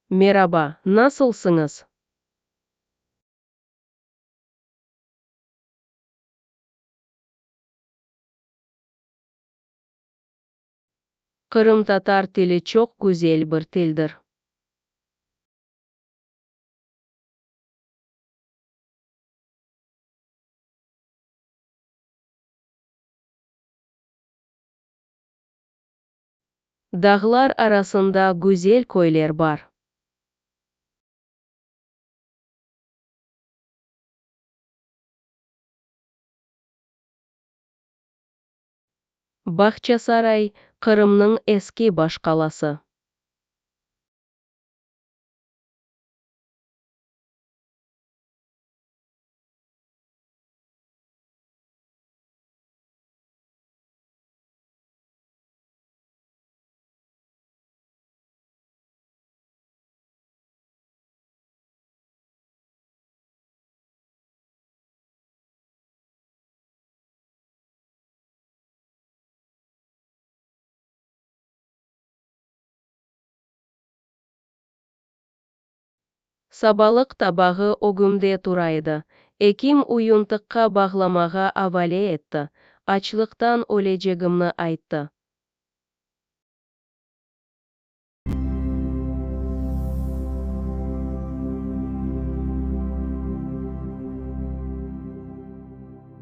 Meraba, nasılsıñız? Qırımtatar tili çoq güzel bir tildir. Dağlar arasında güzel köyler bar. Bağçasaray - Qırımnıñ eski başqalası. Sabalıq tabağı ögümde tura edi, ekim uyuntıqqa bağlamağa avale etti, açlıqtan ölecegimni ayttı.